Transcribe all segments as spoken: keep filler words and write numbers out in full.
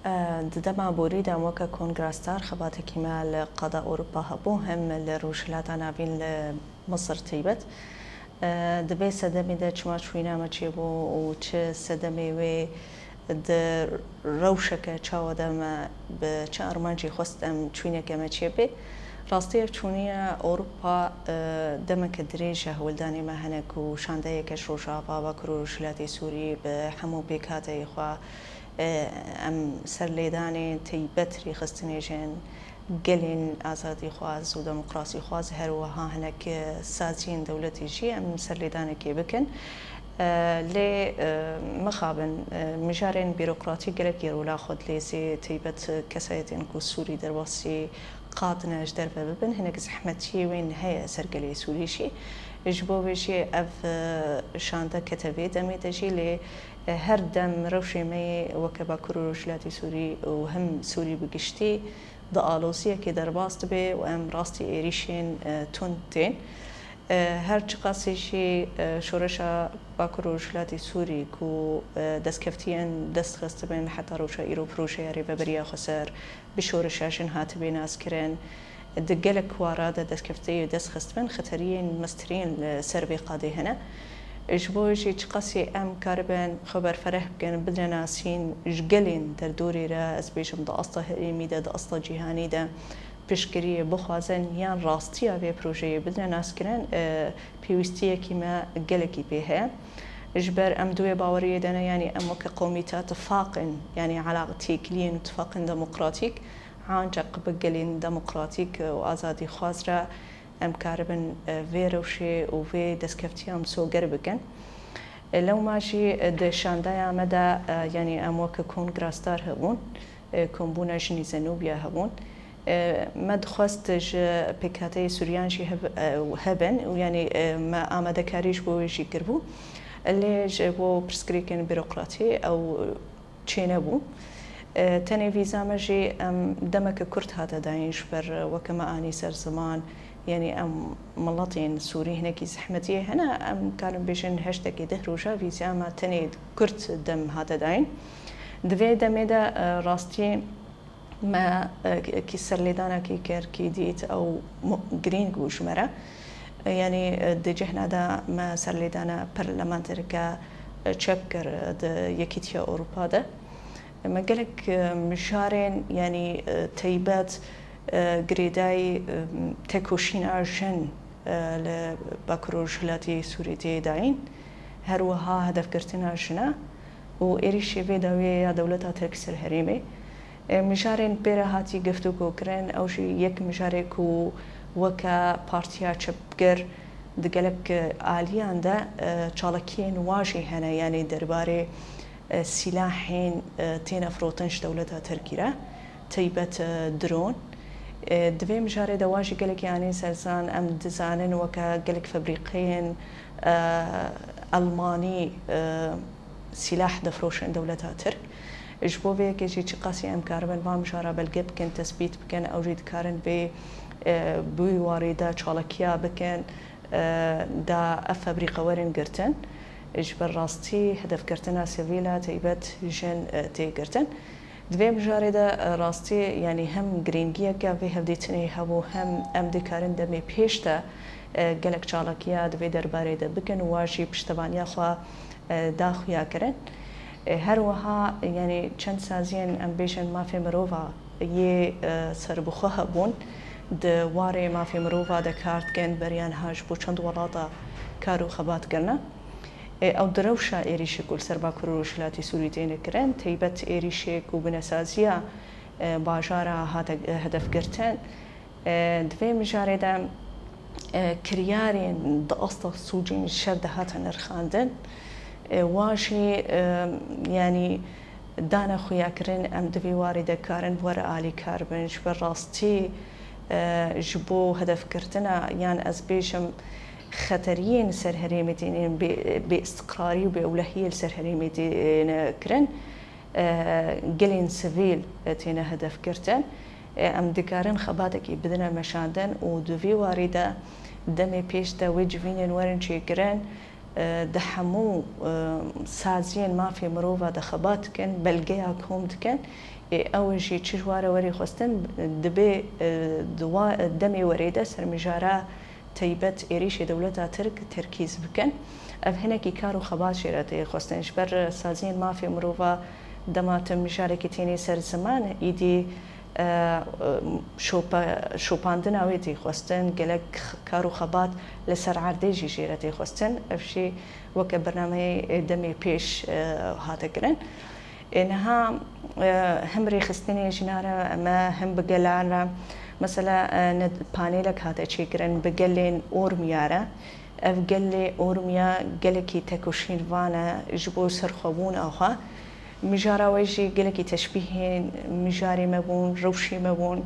Di dema borî de em weke Kongra Star xebatekî me li qada Ewropa hebû, hem li Rojhilata Navîn li Misir taybet. Di vê sedemê de çima çûyîna me çêbû û çi sedemê wê di rewşeke çawa de me bi çi armancî xwest em çûyîneke me çêbê. Rastî ev çûniya Ewropa, e, demeke dirêj e hewldanê me hene ku şandeyeke ji Rojava, Bakur û Rojhilatê Sûrî bi hemû pêkhateyê xwe, e, em serlêdanê taybet rêxistinê jin gelên azadîxwaz û demokrasîxwaz, her wiha hinek saziyên dewletê jî em serlêdanekê bikin. E, lê, e, mixabin, e, mijarên bîrokratîk gelek yê rola xwe dileyzê, taybet kesayetên ku Sûrî derbasî qad ne ji derve bibin, hinek zehmetiyê wên heye ser gelê Sûrî jî. Ji bo vê jî ev, e, şande kete vê demê de jî, lê, e, her dem rewşê me yê weke Bakur û Rojhilatê Sûrî û hem Sûrî bi giştî di aloziyekê derbas dibe û em rastî êrîşên, e, tund tên. E, her çiqasî jî, e, şoreşa Bakur û Rojhilatê Sûrî ku, e, destkeftiyên dest xistibin heta roja îro projeya Rêveberiya Xweser bi şoreşa jin hatibê naskirin, di gelek wara de destkeftiyê dest xistibin, xeteriyên mestirîn li ser vê qadê hene. Ji bo jî çiqasî em karibin xwe berfereh bikin, bidine nasîn, ji gelên derdorê re, ez bêjim di asta herêmî de, di asta cîhanî de piştgiriyê bixwazin yan rastiya vê projeyê bidine naskirin, e, pêwîstiyekî me gelekî pê heye. Ji ber em di wê baweriyê de ne, yanî em weke qomîta tifaqên, yanî elaq-, têkiliyên û tifaqên demokratîk, anceq bi gelên demokratîk û azadîxwaz re em karibin, e, vê rewşê û vê destkeftiya misoger bikin. E, lewma jî, e, di şandeya me de, e, yanî em weke Kongra Star hebûn, e, Kombûna Jinî Zenûbiya hebûn. E, me dixwest ji pêkhateyê Sûriyan jî hev-, e, hebin û yanî, e, me amadekarî ji bo wê jî kiribû. Lê ji bo pirsgirêkên bîrokratî ew çênebû. E, tenê vîza me jî, em, demeke kurt hate dayîn, ji ber weke me anî ser ziman, yanî em miletên Sûrî hinekî zehmetiyê hene, em karin bêjin heştekê deh roja vîza me tenê kurt dem hate dayîn. Di vê demê de, e, rastî me, e, kî serlêdanekî kir, kî dît ew mu-, girîng bû ji me re. E, yanî, e, di cihna de me serlêdana parlamentereke, e, çep kir, e, di Yekîtiya Ewropa de. Me gelek, e, mijarên, yanî, e, taybet, e, girêdayî, e, têkoşîna jin, e, li Bakur û Rojhilatê Sûrî tê dayîn. Her wiha hedefgirtina jina û êrîşê vê dawiyê ya dewleta Tirk ser herêmê. E, mijarên pê re hatî guftûgokirin, ew jî yek mijarê ku weke partiya çepgir di gelek, e, aliyan de, e, çalakiyên wa jî hene, yanî derbarê, e, sîlahên, e, têne firotin ji dewleta Tirkî re, taybet, e, dron. E, di vê mijarê de wa jî gelekî anî serzan, em dizanin weke gelek febrîqeyên, e, Elmanî, e, sîlah difiroşin dewleta Tirk. Ji bo vê yekê jî çiqasî em karibin van mijara belge bikin, tesbît bikin, ew jî dikarin vê, e, bi wî warî de çalakiya bikin, e, da ev febrîqe werin girtin. Ji ber rastî hedefgirtina sivîla taybet jin, e, tê girtin. Di vê mijarê de, e, rastî, yanî hem girîngiyeke vê hevdîtinê hebû, hem em dikarin demê pêş de, e, gelek çalakiya di vê derbarê de bikin û wa jî piştevaniya xwe, e, da xuya kirin. E, her wiha, yanî çend saziyên, em bêjin, mafê mirova yê, e, serbixwe hebûn, di warê mafê mirova de kar dikin, beriya niha ji bo çend welata kar û xebat kirine. E, ew di rewşa êrîşê ku li ser Bakur û Rojhilatê Sûrî têne kirin, taybet êrîşê ku binesaziya, e, bajara hate, e, hedefgirtin. E, di vê mijarê de, e, kiryarên di asta sûcên şer de hate nirxandin. E, wa jî, e, yanî dane xuyakirin, em di vê warê de karin bi we re alîkar bin. Ji ber rastî, e, ji bo hedefgirtina, yan ez bêjim, xeteriyên ser herêmê têne, bê, bêîstiqrarî û bêewlehiyê li ser herêmê têne kirin, e, gelên sivîl, e, têne hedefgirtin. E, em dikarin xebatekî bidine meşandin û di vî warî de demê pêş de wê civînên werin çêkirin, Di hemû saziyên mafê mirova de xebat dikin, belgeya kom dikin. Ê ew jî çi ji ware werê xwestin, dibê di wa demê werê de ser mijara teybet êrîşê dewleta Tirk terkîz bikin. Ev hinekî kar û xebat jê re tê xwestin. Ji ber saziyên mafê mirova dema tu mijarekî tênê ser ziman, îdî şopandina wê tê xwestin, gelek kar û xebat li ser erdê jî jê re tê xwestin. Ev jî weke bernameyê demê pêş hate kirin. Ê niha him rêxistinê jinan re me him bi gelan re, mesela panêlek hate çêkirin bi gelên Ormiya re. Ev gelê Ormiya gelekî tekoşînvan e ji bo serxwebûna xwe. Mijara wê jî gelekî teşbîhên mijarê me bûn, rewşê me bûn.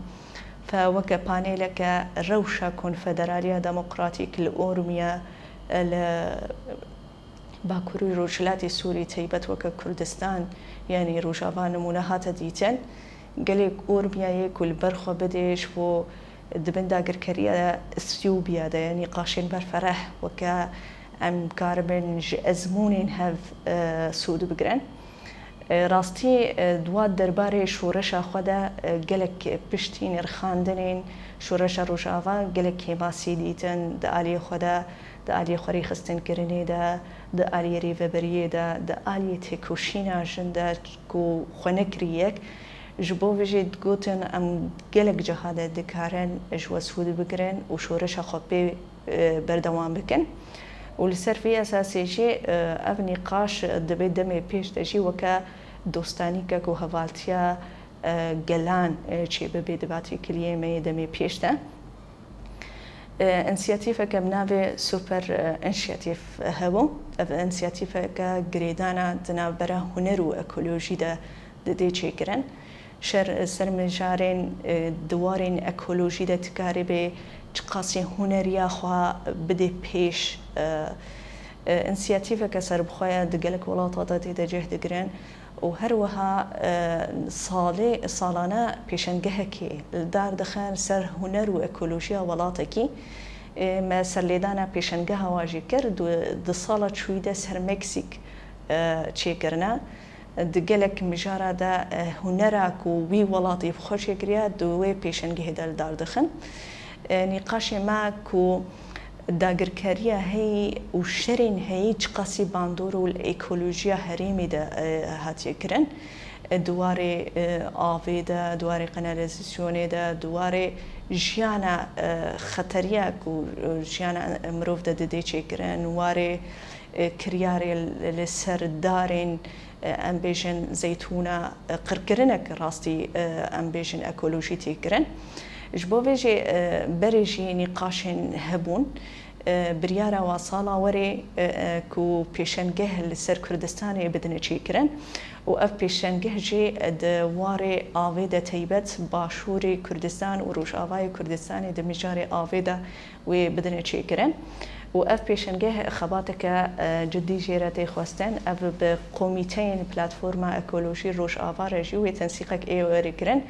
Fe weke panêleke rewşa Konfederaliya Demokratîk li Ormiya, li Bakurî Rojhilatê Sûrî, teybet weke Kurdistan, yanî Rojava nimûne hate dîtin. Gelê Ormiyayê ku li ber xwe bidê ji bo di bin dagirkeriya Esyûbiya de nîqaşên berfereh weke em karibin ji ezmûnên hev, e, sûd bigirin. E, rastî, e, di wa derbarê şoreşa xwe de, e, gelek piştî nirxandinên şoreşa Rojava gelek kêmasî dîtin di aliyê xwe de, di aliyê xwerîxistinkirinê de, di aliyê rêveberiyê de, di aliyê têkoşîna jin de ku xwe nekirî yek. Ji bo vê jî digotin, em gelek ciha de dikarin ji we sûd bigirin û şoreşa xwe pê, e, berdewam bikin. Û li ser vê esasê jî, e, ev nîqaş dibê demê pêş de jî weke dostanîkek û hevaltiya, e, gelan, e, çêbibê di batîkiliyê me yê demê pêş de. E, însiyatîfeke bi navê Super, e, Însiyatîf hebû. Ev însiyatîfeke girêdana di navbera huner û ekolojî de didê çêkirin. Şer, ser mijarên, e, di warên ekolojî de dikarîbê çiqasî huneriya xwe bidê pêş. E, e, însiyatîfeke serbixwe ye, di gelek welata de tê de cih digirin. Û her wiha, e, salê, salane pêşengehekê li dar dixin ser huner û ekolojiya welatekî. E, me serlêdana pêşengeha wa jî kir, du, di sala çûyî de ser Meksîk, e, çêkirine. Di gelek mijara de, e, hunera ku wî welatî bi xwe çêkiriye, di wê pêşengehê de li dar dixin. E, nîqaşê me ku dagirkeriya heyî û şerên heyî çiqasî bandor û li ekolojiya herêmê de, e, hatiye kirin. E, di warê, e, avê de, di warê kanalizasyonê de, di warê jiyana, e, xeteriya ku, e, jiyana mirov de didê çêkirin, warê, e, kiryarê li ser darên, e, em bêjin zeytûna, e, qirkirinek rastî, e, em bêjin ekolojî tê kirin. Ji bo vê jî, e, berê jî nîqaşên hebûn, e, biryara wa sala werê, e, e, ku pêşengeh li ser Kurdistanê bidine çêkirin û ev pêşengeh jî di warê avê de teybet Başûrê Kurdistan û Rojavayê Kurdistanê di mijarê avê de wê bidine çêkirin. Û ev pêşengeh xebateke, e, cidî jê re tê xwestin. Ev bi Komîteyên Platforma Ekolojî Rojava re jî wê tensîqek ê werê kirin,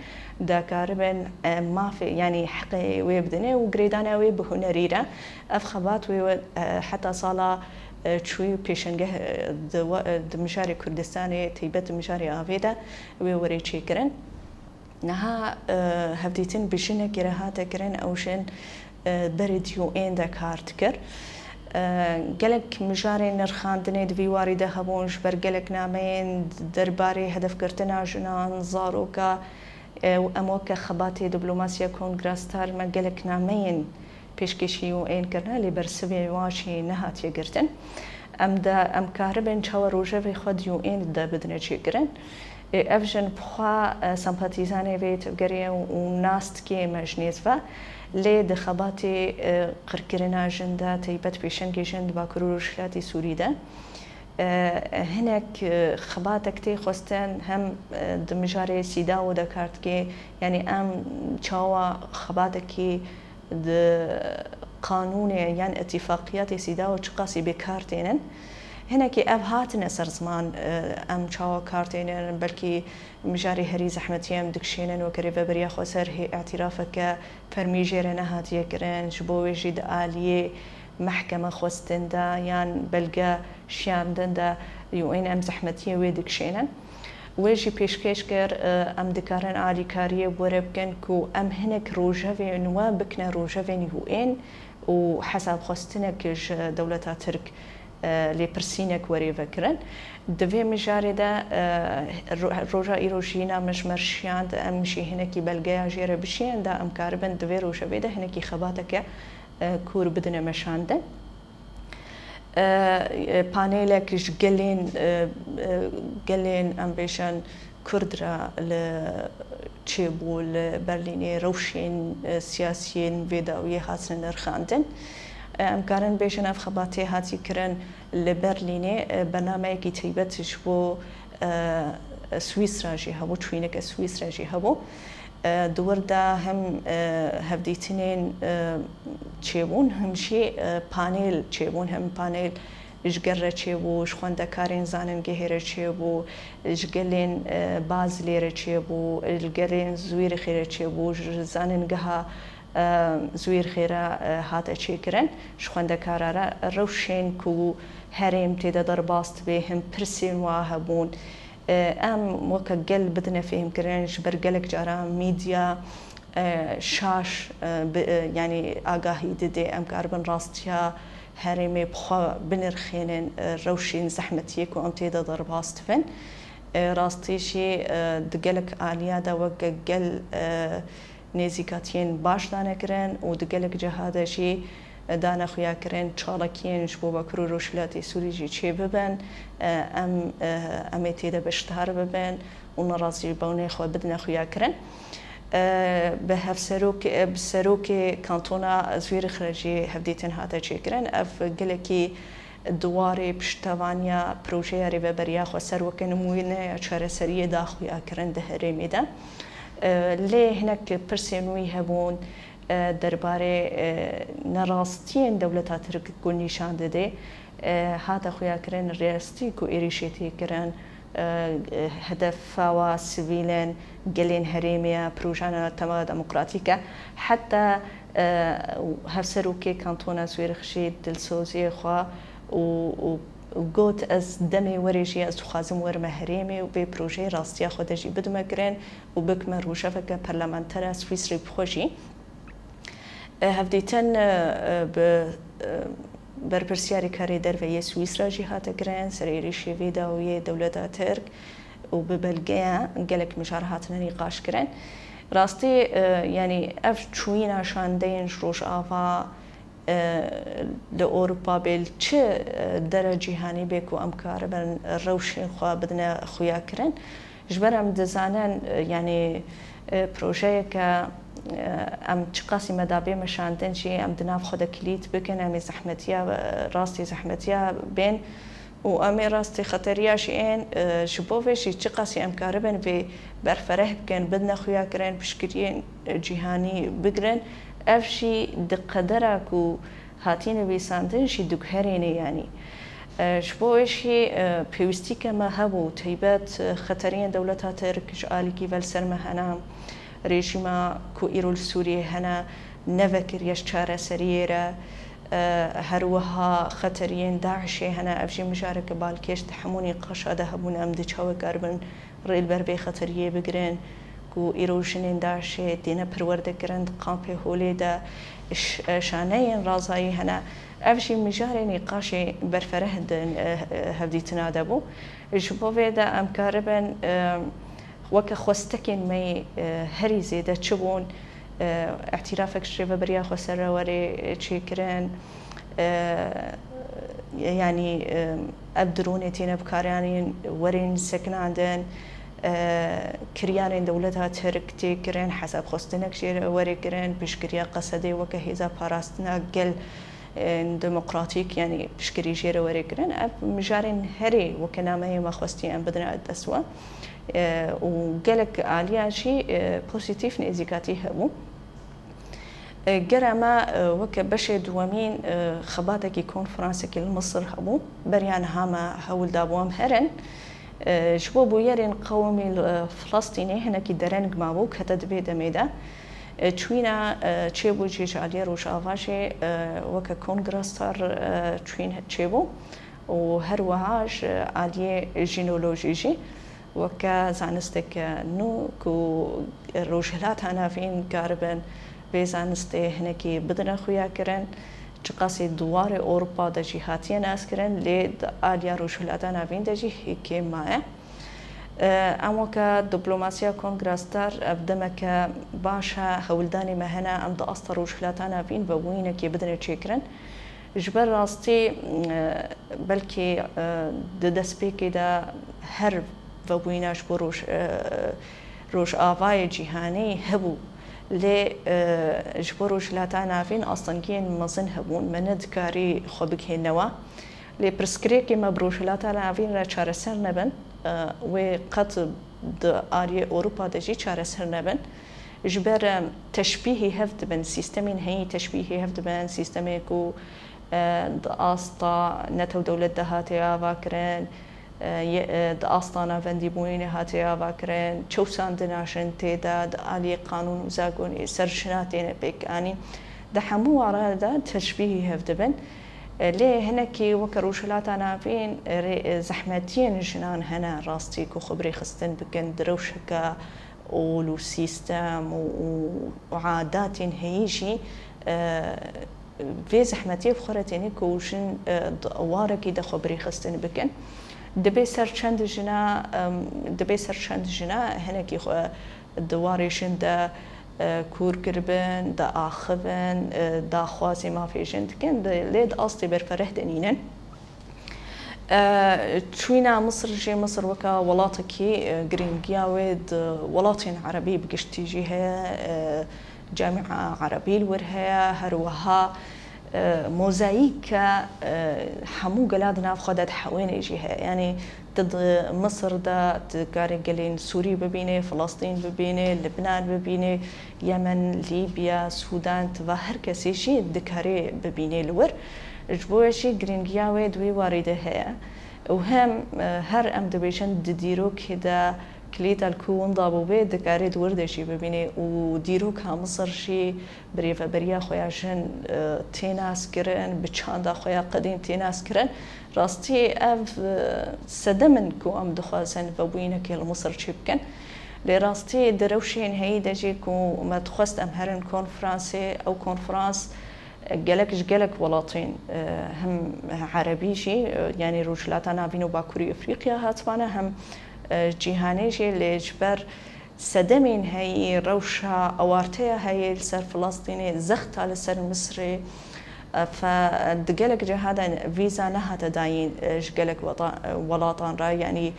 da karibin, e, mafê, yanî heqê wê bidinê û girêdana wê bi hunerî re. Ev xebat wê we, e, heta sala, e, çûyî pêşengeh, e, di we, e, di mijarê Kurdistanê, teybet di mijarê avê de wê werê çêkirin. Niha, e, hevdîtin bi jinekê re hate kirin, ew jin, e, berê di U N de kar dikir. E, gelek mijarên nirxandinê di vî warî de hebûn, ji ber gelek nameyên derbarê hedefgirtina jinan, zaroka, e, û em weke xebatê Diplomasiya Kongra Star me gelek nameyên pêşkêşî U N kirine, lê bersivê wan jî nehatiye girtin. Em de, em karibin çawa rojevê xwe di U N de bidine çêkirin. Ê, ev jin bi xwe, e, sempatîzanê vê tevgerê ye û nas dike me ji nêz ve. Lê di xebatê, e, qirkirina jin de, teybet pêşengê jin di Bakur û Rojhilatê Sûrî de, e, hinek, e, xebatek tê xwestin, hem, e, di mijarê CEDAW de kar dike, yanî em çawa xebatekî di qanûnê yan îtîfaqiyatê CEDAW çiqasî bê kar tênin. Hinekî ev hatine ser ziman, e, em çawa kar tênin, belkî mijarê herî zehmetî em dikişênin weke Rêveberiya Xweser hê îtîrafeke fermî jê re nehatiye kirin, ji bo wê jî di aliyê mehkeme xwestin de yan belge şiyandin de û ên em zehmetiyê wê dikişênin. Wê jî pêşkêş kir, e, em dikarin alîkariyê were bikin ku em hinek rojevên we bikine rojevên û ên û hesabxwestinek ji dewleta Tirk, e, lêpirsînek werê vekirin. Di vê mijarê de, e, ro-, roja îro jî namejmer şiyand, em jî hinekî belgeya jê re bişiyên de em karibin di vê rojevê de hinekî xebateke, e, kûr bidine meşandin. E, e, panelek ji gelên, e, e, gelên, em bêjin, Kurd re li çêbû li Berlînê rewşên, e, siyasiyên vê dawiyê hatine nirxandin. E, em karin bêjin ev xebatê hatî kirin li Berlînê, e, bernameyekî taybet ji bo, e, Swîsra jî hebû, çûyîneke Swîsra jî hebû. E, di wir de hem, e, hevdîtinên, e, çêbûn, hem jî, e, panel çêbûn, hem panel ji gel re çêbû, ji xwendekarên zanîngehê re çêbû, ji gelên, e, Bazilê re çêbû, ji gelên Zûrîxê re çêbû, ji zanîngeha, e, Zûrîxê re, e, hate çêkirin, ji xwendekara re rewşên ku herêm tê de derbas dibe, hin pirsên wa hebûn. E, em weke gel bidine fêhmkirin, ji ber gelek caran mîdya, e, şaş, e, bi, e, yanî agahî dide, em karibin rastiya herêmê bi xwe binirxênin, e, rewşên zehmetiyê ku em tê de derbas dibin. E, rastî jî, e, di gelek aliya de weke gel, e, nêzîkatiyên baş dane kirin û di gelek ciha de jî dane xuya kirin çalakiyên ji bo Bakur û Rojhilatê Sûrî jî çêbibin, e, em, e, em ê tê de beşdar bibin û nerazîbûnê xwe bidine xuya kirin. E, bi hevserok-, e, bi serokê kantona Zûrîx re jî hevdîtin hate çêkirin. Ev gelekî di warê piştevaniya projeya Rêveberiya Xweser weke nimûneya çareseriyê da xuyakirin di herêmê de. E, lê hinek pirsên wî hebûn, e, derbarê, e, nerastiyên dewleta Tirk ku nîşan dide, e, hate xuyakirin rêstî ku êrîşê tê kirin, e, e, hedefa wa sivîl in, gelên herêmê ye, projana tema demokratîk e. Heta, e, hevserokê kantona Zûrîx jî dilsoziyê xwe û, û got, ez demê werê jî ez dixwazim werime herêmê û vê projeyê rastiya xwe de jî bidime kirin û bikime rojeveke parlamentera Swîsrê bi xwe jî. E, hevdîtin, e, e, bi, e, berpirsiyarê karê derve yê Swîsra jî hate kirin, serêrîşê vê dawiyê dewleta Tirk û bi belgeya gelek mijar hatine nîqaş kirin. Rastî, e, yanî ev çûyîna şandeyên ji Rojava, e, li Ewropa bê, li çi, e, dera cîhanî bê ku em karibin rewşên xwe bidine xuya kirin. Ji ber em dizanin, e, yanî, e, projeyeke, e, em çiqasî me da bê meşandin jî, em di nav xwe de kilît bikin, em ê zehmetiya, e, rastî zehmetiya bên û em ê rastî xeteriya jî ên, e, ji bo vê jî çiqasî em karibin vê berfereh bikin, bidine xuya kirin, piştgiriyên, e, cîhanî bigrin. Ev jî di qedera ku hatî nivîsandin jî diguherêne, yanî. E, ji bo wê jî, e, pêwîstîke me hebû, taybet, e, xeteriyên dewleta Tirk ji alîkî ve li ser me hene, rejîma ku îro li Sûriyê hene, nevekiriye ji çareseriyê re, e, her wiha xeteriyên DAIŞê hene, ev jî mijareke balkêş di hemû nîqaşa de hebûn, em di çawe karibin rê li ber vê xeteriyê bigirin, ku îro jinên DAIŞê têne perwerdekirin di kampê Holê de, ş-, şaneyên razayî hene. Ev jî mijarê nîqaşê berfereh di, e, e, hevdîtina de bû. Ji bo vê de em karibin, e, weke xwestekên me, e, herî zêde çi bûn, e, îtirafek ji Rêveberiya Xweser re were çêkirin, e, yanî, e, ev dronê têne bikaranîn werên sekinandin, e, kiryarên dewleta Tirk tê kirin, hesabxwestinek jê re were kirin, piştgiriya Qesedê weke hêza parastina gel, e, demokratîk, yanî piştgirî jê re were kirin. Ev mijarên herî weke nameyê me xwestî em bidine dest we. E, û gelek aliya jî, e, pozîtîf nêzîkatî hebû. E, gere me, e, weke beşê duwemîn, e, xebatekî konferansekî li Misir hebû. Beriya niha me hewl dabû em herin. E, ji bo bûyerên qewimî li, e, Filistînê hinekî dereng mabû, kete di vê demê de. Çûyîna çêbû jî ji aliyê Rojava jî weke Kongra Star çûyîn çêbû û her wiha ji aliyê jînolojî jî weke zanistek nû ku Rojhilata Navîn karibin vê zanistê hinekî bidine xuyakirin, çiqasî di warê Ewropa de jî hatiye naskirin, lê di aliya Rojhilata Navîn de jî hêkê maye. Em weke diplomasiya Kongra Star ev demeke baş e, hewldanê me hene em di asta Rojhilata Navîn vebûyînekê bidine çêkirin. Ji ber rastî, belkî di destpêkê de her vebûyîna ji bo Roj-, Rojavayê Cîhanî hebû, lê ji bo Rojhilata Navîn astengiyên mezin hebûn, me nedikarî xwe bigihêne we. Lê pirsgirêkê me bi Rojhilata Navîn re çareser nebin, wê qet di aliyê Ewropa de jî çareser nebin. Ji ber teşbîhî hev dibin, sîstemên heyî teşbîhî hev dibin, sîstemê ku di asta netewdewlet de hatiye avakirin, di asta navendîbûnê hatiye avakirin, çewsandina jin tê de, di aliyê qanûn û zagonê ser jina têne pêkanîn. Di hemû wara de teşbîhî hev dibin. Lê hinekî weke Rojhilata Navîn rê-, zehmetiyên jinan hene rastî ku xwe bi rêxistin bikin di rewşeke ol û sîstem û, û, û adatên heyî jî, e, vê zehmetiyê bi xwe re têne ku jin, e, di warekî de xwe bi rêxistin bikin. Dibê ser çend jina, em, dibê ser çend jina hinekî xwe di warê jin de, e, kûr kiribin, diaxivin, e, daxwazê mafê jin dikin, di, lê di astê berfereh de nînin. E, çûyîna Misir jî, Misir weke welatekî, e, girîngiya wê di welatên erebî bi giştî jî heye, e, Camia Erebî li wir heye, her wiha, e, mozayîke, e, hemû gela di nav xwe de dihewêne jî heye. Yanî tu di Misir de tu dikarî gelên Sûrî bibînê, Filistîn bibînê, Libnan bibînê, Yemen, Lîbya, Sûdan, tu va her kesê jî dikarê bibînê li wir. Ji bo wê jî girîngiya wê di wê warî de heye. Û hem, e, her em dibêjin di dîrokê de kilîta li ku winda bûbê, dikarê di wir de jî bibînê û dîroka Misir jî bi rêveberiya xwe ya jin, e, tê naskirin, bi çanda xwe ya qedîm tê naskirin. Rastî ev, e, sedem in ku em dixwazin vebûyînekê li Misir çêbikin. Lê rastî di rewşên heyî de jî ku me dixwest em herin konferansê, ew konferans, e, gelek ji gelek welatên, e, hem erebî jî, e, yanî Rojhilata Navîn û Bakurî Efrîqya hatibane, hem, e, cîhanê jî, lê ji ber sedemên heyî, rewşa ewarteya heyî li ser Filistînê, zexta li ser Misirê, e, fe, di gelek ciha de vîza nehate dayîn, e, ji gelek weta-, e, welatan re, yanî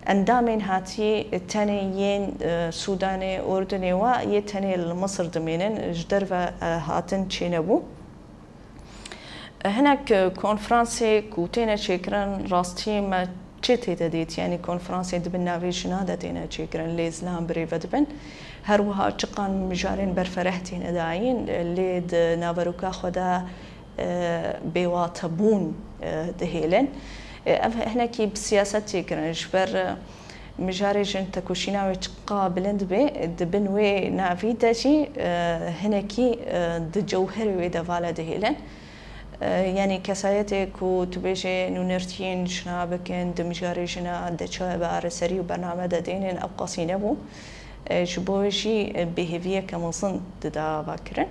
endamên hatî tenê yên, e, Sûdanê, Urdunê wa yê tenê li Misir dimênin, ji derve, e, hatin çênebû. Hinek konferansê ku têne çêkirin, rastî me çi tê de dît, yanî konferansê di bin navê jina de têne çêkirin, lê zilam bi rê ve dibin. Her wiha çiqan mijarên berfereh têne dayîn, lê di naveroka xwe de, e, bêwatebûn, e, dihêlin. E, ev hinekî bi siyaset tê kirin, ji ber, e, mijarê jin tekoşîna wê çiqa bilind be, di bin wê navî de jî, e, hinekî, e, di cewherê wê de vala dihêlin. E, yanî kesayetê ku tu bêjê nûnertiyên jina bikin, di mijarê jina de çawa bi areserî û bername de dênin, ew qasî nebû. E, ji bo wê jî, e, bêhêviyeke mezin dida ava kirin.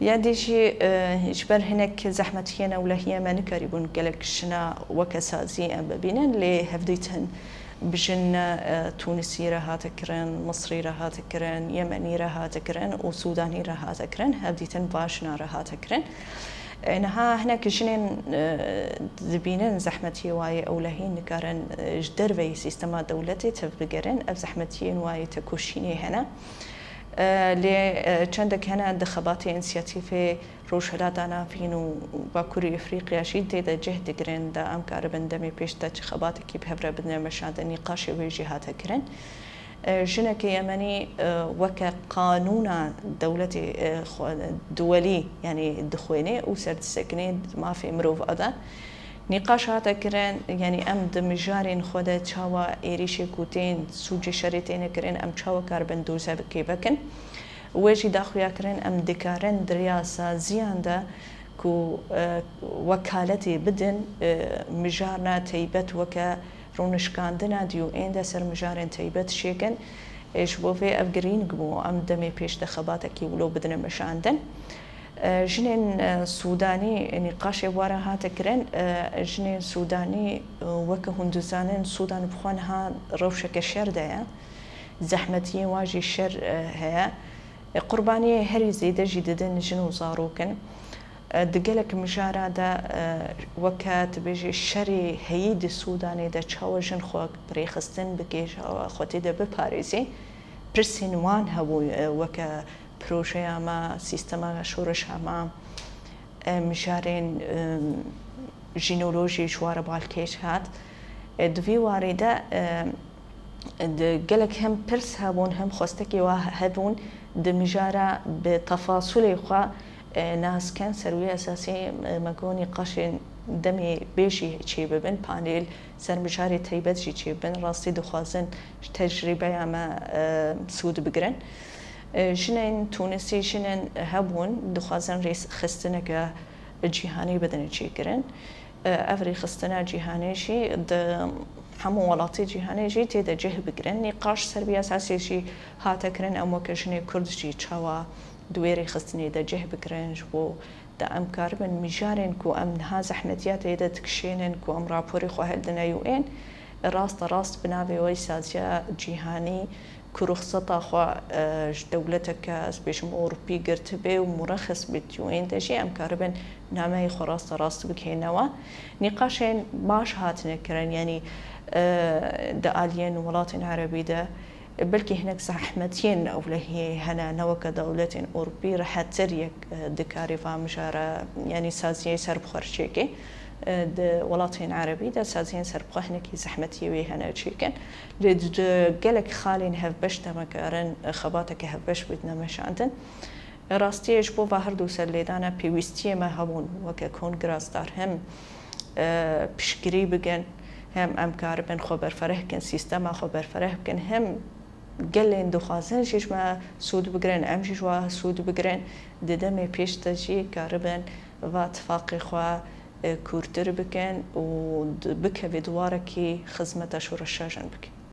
Ya dî jî, e, ji ber hinek zehmetiyên ewlehiyê me nikarîbûn gelek jina weke sazî em bibînin, lê hevdîtin bi jin, e, Tûnisî re hate kirin, Misrî re hate kirin, Yemenî re hate kirin û Sûdanî re hate kirin, hevdîtin va jina re hate kirin. E, niha hinek jinên, e, dibînin zehmetiyê wayê ewlehî nikarin, e, ji derveyî sîstema dewletê tevbigerin, ev zehmetiyên wayê tekoşînê hene. E, lê, e, çendek hene di xebatê însiyatîfê Rojhilata Navîn û Bakurê Efrîqya jî tê de cih digirin, da em karibin demê pêş de çi xebatekî bi hev re bidine meşandin, nîqaşê wê jî hate kirin. E, jineke Yemenî, e, weke qanûna dewletê, e, xwe, duwelî, yanî dixwêne û serdisekine mafê mirov ade. Nîqaş hate kirin, yanî em di mijarên xwe de çawa êrîşê ku tên, sûcê şerê têne kirin, em çawa karibin dozevekê vekin. Wê jî daxuya kirin em dikarin di rêya saziyan de ku, e, wekaletê bidin, e, mijarna teybet weke rûnişkandina diyû ên de ser mijarên teybet çêkin. E, ji bo vê ev girîng bû, em demê pêş de xebatekî wilo bidine meşandin. E, jinên, e, Sûdanî nîqaşê wara hate kirin. E, jinên Sûdanî, e, weke hûn dizanin, Sûdan bi xwe niha rewşeke şer de ye. Zehmetiyên wan jî şer, e, heye. E, qurbaniyê herî zêde jî didin jin û zarok in. E, di gelek mijara de, e, weke tu bêjî şerê heyî di Sûdanê de çawa jin xwe bi rêxistin bike, çawa xwe tê de biparêzî, pirsên wan hebû, e, weke projeya me, sîstema şoreşa me, e, mijarên, e, jînolojî ji wa re balkêş hat. E, di vî warî de, e, di gelek hem pirs hebûn, hem xwestekê wa hebûn, di mijara bi tefasulê xwe, e, nas ken. Ser wî esasî, e, me got nîqaşên demê bê jî çê bibin, panel ser mijarê teybet jî çê bibin. Rastî dixwazin ji tecrîbeya me, e, sûd bigirin. E, jinên Tûnisî, jinên hebûn, dixwazin rêxistineke cîhanî bidin çêkirin. E, ev rêxistina cîhanê jî di hemû welatê cîhanê jî tê de cih bigirin. Nîqaş ser vî esasê jî hate kirin, em weke jinê Kurd jî çawa di wê rêxistinê de cih bigirin, ji bo de em karibin mijarên ku em niha zehmetiya tê de dikişênin, ku em raporê xwe hildine û ên, raste rast bi navê wê saziya cîhanî ku ruxseta xwe, e, ji dewleteke, ez bêjim, Ewropî girtibe û murexis bê diyû ên de jî em karibin nameyê xwe raste rast bigihêne we. Nîqaşên baş hatine kirin, yanî, e, di aliyên welatên erebî de, belkî hinek zehmetiyên ewlehiyê hene, ne weke dewletên Ewropî rehettir yek, e, dikarî va mijara, yanî saziyê serbixwe çêke. E, di welatên erebî de saziyên serbixwe hinekî zehmetiyê wê hene çêkin. Lê di, di gelek xalên hevbeş de me karin, e, xebateke hevbeş bidine meşandin. E, rastiyê ji bo va her du serlêdana pêwîstiyê me hebûn, weke kongra star hem, e, piştgirî bikin, hem em karibin xwe berfereh bikin, sîstema xwe berfereh bikin, hem gelên dixwazin jî ji me sûd bigirin, em jî ji we sûd bigirin. Di demê pêş de jî karibin va tifaqê xwe, e, kûrtir bikin û di, bikeve di warekî xizmeta şoreşa jin bikin.